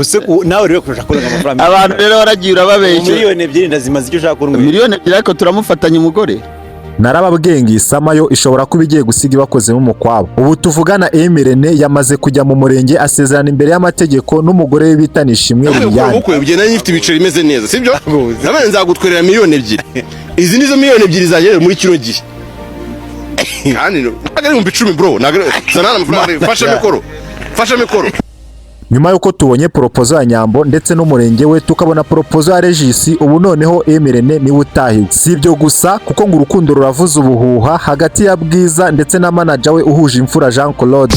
Use nawe rero kurusha kubona amafaranga. Abantu rero waragiye urababeshya. 2 miliyoni ndazimaze, icyo ushaka kunywera. 2 miliyoni, ariko turamufatanya umugore. Narababwiye ngo iyi summer yo ishobora kuba igiye gusiga ibakozemo umukwabo. Ubu tuvugana, M Irene yamaze kujya mu murenge, asezerana imbere y'amategeko n'umugore we bita Nishimwe Gukora Liliane. ubukwe ugenda nyifite ibiceri bimeze neza, sibyo? Nabone nzagutwerera 2 miliyoni. Izi nizo 2 miliyoni zagerewe muri kino gihe, kandi ntabwo ari 10,000, bro, ntabwo zana amafaranga. Fasha mikoro, fasha mikoro. Nyuma y'uko tubonye proposal ya Nyambo ndetse n'umurenge we, tukabona proposal ya Regis, ubu noneho M Irene niwe utahiwe. Si ibyo gusa, kuko ngo urukundo ruravuza ubuhuha hagati ya Bwiza ndetse na manager we uhuje imfura Jean Claude.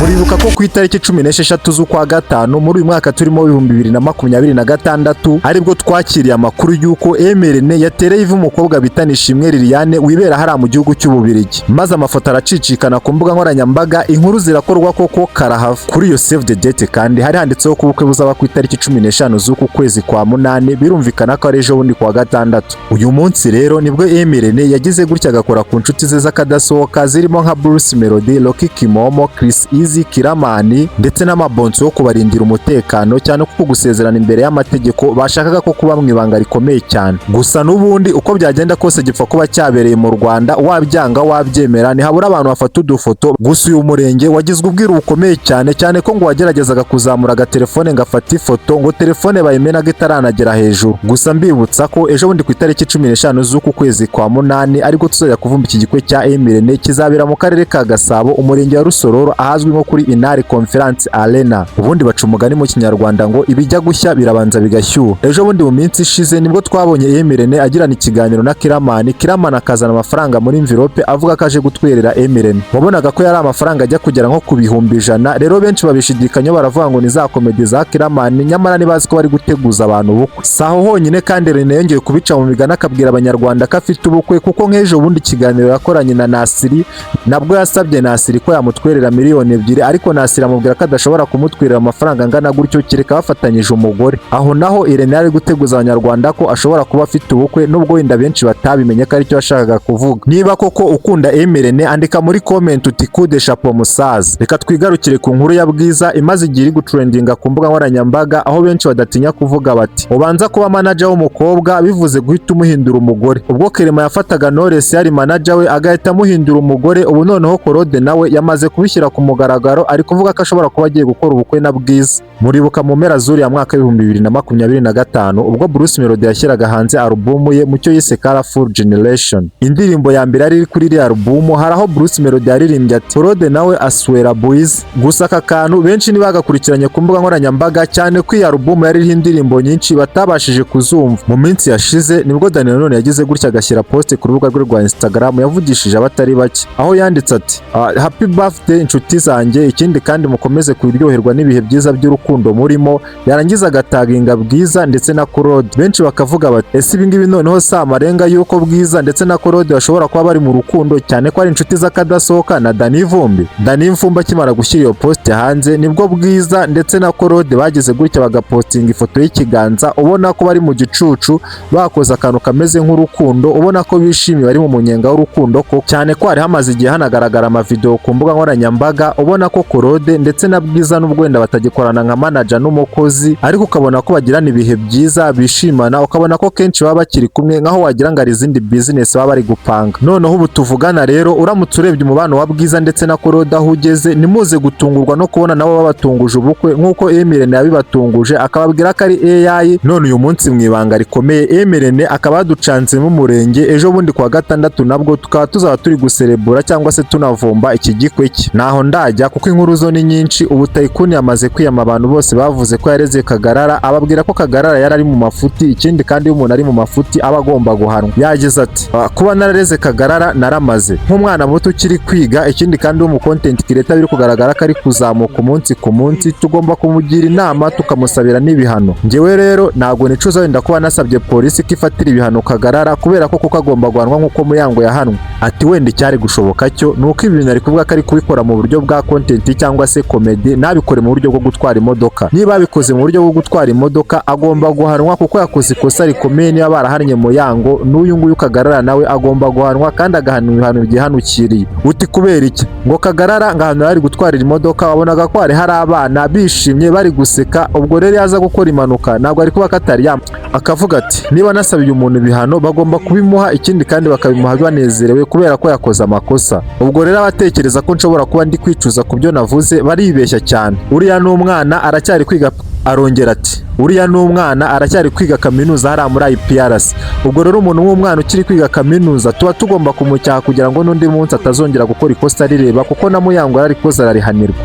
Muribuka ko ku itariki 16 z'ukwa gatanu muri uyu mwaka turimo 2026, aribwo twakiriye amakuru y'uko M Irene yatereye ivi umukobwa bita Nishimwe Liliane wibera hariya mu gihugu cy'Ububirigi, maze amafoto aracicikana ku mbuga nkoranyambaga, inkuru zirakorwa koko karahava. Kuri iyo save the date kandi hari handitseho ko ubukwe buzaba ku itariki 15 z'uku kwezi kwa munani. Birumvikana ko ari ejo bundi kuwa gatandatu. Uyu munsi rero nibwo M Irene yagize gutya agakora ku nshuti ze z'akadasohoka, zirimo nka Bruce Melody, Rocky Kimomo, Chris Easy, Kiramani ndetse n'amabonso yo kubarindira umutekano, cyane kuko gusezerana imbere y'amategeko bashakaga ko kuba mu ibanga rikomeye cyane. Gusa n'ubundi uko byagenda kose, gipfa kuba cyabereye mu Rwanda, wabyanga wabyemera, ntihabura abantu bafata udufoto. Gusa uyu murenge wagizwe ubwiru bukomeye cyane cyane, ko ngo wageragezaga kuzamura agatelefone ngo afate ifoto, ngo telefone bayimenaga itaranagera hejuru. Gusa mbibutsa ko ejo bundi ku itariki 15 z'uku kwezi kwa munani aribwo tuzajya kuvumba iki gikwe cya M Irene, kizabera mu karere ka Gasabo, umurenge wa Rusororo, ahazwi nko kuri Inari Conference Arena. Ubundi baca umugani mu Kinyarwanda ngo ibijya gushya birabanza bigashyuha. Ejo bundi mu minsi ishize nibwo twabonye M Irene agirana ikiganiro na Kiramani, Kiramani akazana amafaranga muri envelope avuga ko aje gutwerera M Irene. Wabonaga ko yari amafaranga ajya kugera nko ku 100,000. Rero benshi babishidikanyaho, baravuga ngo ni za comedy za Kiramani, nyamara ntibazi ko bari guteguza abantu ubukwe. Si aho honyine kandi, Irene yongeye kubica mu migani, akabwira Abanyarwanda ko afite ubukwe, kuko nk'ejo bundi ikiganiro yakoranye na Nasiri, nabwo yasabye Nasiri ko yamutwerera 2 miliyoni, ariko Nasiri amubwira ko adashobora kumutwerera amafaranga angana gutyo kereka bafatanyije umugore. Aho naho Irene yari guteguza Abanyarwanda ko ashobora kuba afite ubukwe, nubwo wenda benshi batabimenye ko aricyo yashakaga kuvuga. Niba koko ukunda M Irene, andika muri comment uti "Kude chapeau musaza". Reka twigarukire ku nkuru ya Bwiza imaze igihe iri gutrendinga ku mbuga nkoranyambaga, aho benshi badatinya kuvuga bati ubanza kuba manager w'umukobwa bivuze guhita umuhindura umugore. Ubwo Kerema yafataga Knowless yari manager we agahita amuhindura umugore, ubu noneho Claude nawe yamaze kubishyira ku mugaragaro, ari kuvuga ko ashobora kuba agiye gukora ubukwe na Bwiza. Muribuka mu mpera z'uriya mwaka w'2025, ubwo Bruce Melody yashyiraga hanze alubumu ye mu cyo yise Colorful Generation, indirimbo ya mbere yari iri kuri iriya alubumu, hari aho Bruce Melody yaririmbye ati "Claude nawe aswera Bwiza". Gusa aka kantu benshi ntibagakurikiranye ku mbuga nkoranyambaga, cyane ko iyi alubumu yari iriho indirimbo nyinshi batabashije kuzumva. Mu minsi yashize nibwo Daniel Nanone yagize gutya agashyira post ku rubuga rwe rwa Instagram yavugishije abatari bake, aho yanditse ati "Happy birthday inshuti zanjye, ikindi kandi mukomeze kuryoherwa n'ibihe byiza by'urukundo murimo". Yarangiza agataginga Bwiza ndetse na Claude. Benshi bakavuga bati ese ibi ngibi noneho si amarenga y'uko Bwiza ndetse na Claude bashobora kuba bari mu rukundo, cyane ko ari inshuti z'akadasohoka na Danny Vumbi? Danny Vumbi akimara gushyira iyo post hanze, nibwo Bwiza ndetse na Claude bageze gutya bagapostinga ifoto y'ikiganza, ubona ko bari mu gicucu bakoze akantu kameze nk'urukundo, ubona ko bishimiye, bari mu munyenga w'urukundo ko cyane ko hari hamaze igihe hanagaragara amavideo ku mbuga nkoranyambaga, ubona ko Claude ndetse na Bwiza, n'ubwo wenda batagikorana nka manager n'umukozi, ariko ukabona ko bagirana ibihe byiza, bishimana, ukabona ko kenshi baba bakiri kumwe, nkaho wagira ngo hari izindi business baba bari gupanga. Noneho ubu tuvugana rero, uramutse urebye umubano wa Bwiza ndetse na Claude aho ugeze, nimuze gutungurwa no kubona nabo babatunguje ubukwe nk'uko M Irene yabibatunguje akababwira ko ari AI. None uyu munsi mu ibanga rikomeye M Irene akaba yaducanzemo umurenge. Ejo bundi kuwa gatandatu nabwo tukaba tuzaba turi guserebura cyangwa se tunavumba iki gikwe cye. Naho ndajya, kuko inkuru zo ni nyinshi. Ubu Taikun yamaze kwiyama abantu bose bavuze ko yareze Kagarara, ababwira ko Kagarara yari ari mu mafuti, ikindi kandi iyo umuntu ari mu mafuti aba agomba guhanwa. Yagize ati "Kuba narareze Kagarara, naramaze nk'umwana muto ukiri kwiga, ikindi kandi wo mu content creator biri kugaragara ko ari kuzamuka umunsi ku munsi, tugomba kumugira inama tukamusabira n'ibihano. Njyewe rero ntabwo nicuza wenda kuba nasabye polisi ko ifatira ibihano Kagarara, kubera ko kuko agomba guhanwa nk'uko Muyango yahanwe". Ati wenda icyari gushoboka cyo ni uko ibintu ari kuvuga ko ari kubikora mu buryo bwa content cyangwa se comedy, ntabikore mu buryo bwo gutwara imodoka. Niba abikoze mu buryo bwo gutwara imodoka, agomba guhanwa kuko yakoze ikosa rikomeye. Niba barahannye Muyango, n'uyu nguyu Kagarara nawe agomba guhanwa kandi agahanwa ibihano byihanukiriye. Uti kubera iki? Ngo Kagarara ngo ahantu yari gutwarira imodoka wabonaga ko hari abana bishimye bari guseka. Ubwo rero yaza gukora impanuka, ntabwo ari kuba katari yam. Akavuga ati: "Niba nasabiye umuntu ibihano, bagomba kubimuha, ikindi kandi bakabimuha banezerewe kubera ko yakoze amakosa. Ubwo rero abatekereza ko nshobora kuba ndi kwicuza ku byo navuze baribeshya cyane. Uriya ni umwana, aracyari kwiga." Arongera ati: "Uriya ni umwana, aracyari kwiga kaminuza hariya muri IPRC. Ubwo rero umuntu w'umwana ukiri kwiga kaminuza tuba tugomba kumucyaha kugira ngo n'undi munsi atazongera gukora ikosa rireba, kuko na Muyango yararikoze ararihanirwa."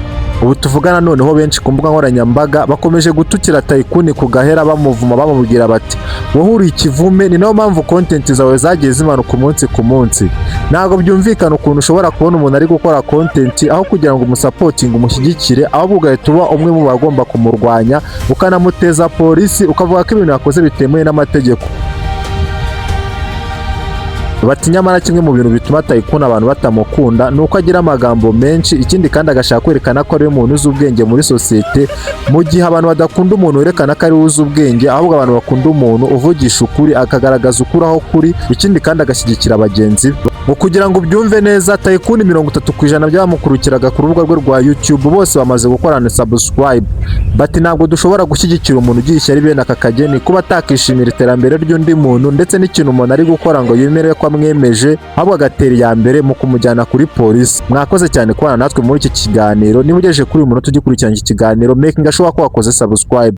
Ubu tuvugana noneho, benshi ku mbuga nkoranyambaga bakomeje gutukira Taikun ku gahera, bamuvuma, bamubwira bati: "Wowe uri ikivume, ni nayo mpamvu content zawe zagiye zimanuka umunsi ku munsi. Ntabwo byumvikana ukuntu ushobora kubona umuntu ari gukora content, aho kugira ngo umusupportinge, umushyigikire, ahubwo ugahita uba umwe mu bagomba kumurwanya, ukanamuteza polisi, ukavuga ko ibintu yakoze bitemewe n'amategeko." Bati nyamara kimwe mu bintu bituma Taikun abantu batamukunda ni uko agira amagambo menshi, ikindi kandi agashaka kwerekana ko ari we muntu uzi ubwenge muri sosiyete, mu gihe abantu badakunda umuntu werekana ko ari we uzi ubwenge, ahubwo abantu bakunda umuntu uvugisha ukuri, akagaragaza ukuri aho kuri, ikindi kandi agashyigikira bagenzi be. Ngo kugira ngo ubyumve neza, Taikun 30% by'abamukurikiraga ku rubuga rwe rwa YouTube bose bamaze gukorana subscribe. Bati ntabwo dushobora gushyigikira umuntu ugira ishyari bene aka kageni, kuba atakishimira iterambere ry'undi muntu ndetse n'ikintu umuntu ari gukora ngo yemere ko amwemeje, ahubwo agatera iya mbere mu kumujyana kuri polisi. Mwakoze cyane kubana natwe muri iki kiganiro. Niba ugejeje kuri uyu munota ugikurikirana iki kiganiro, making sure ko wakoze subscribe.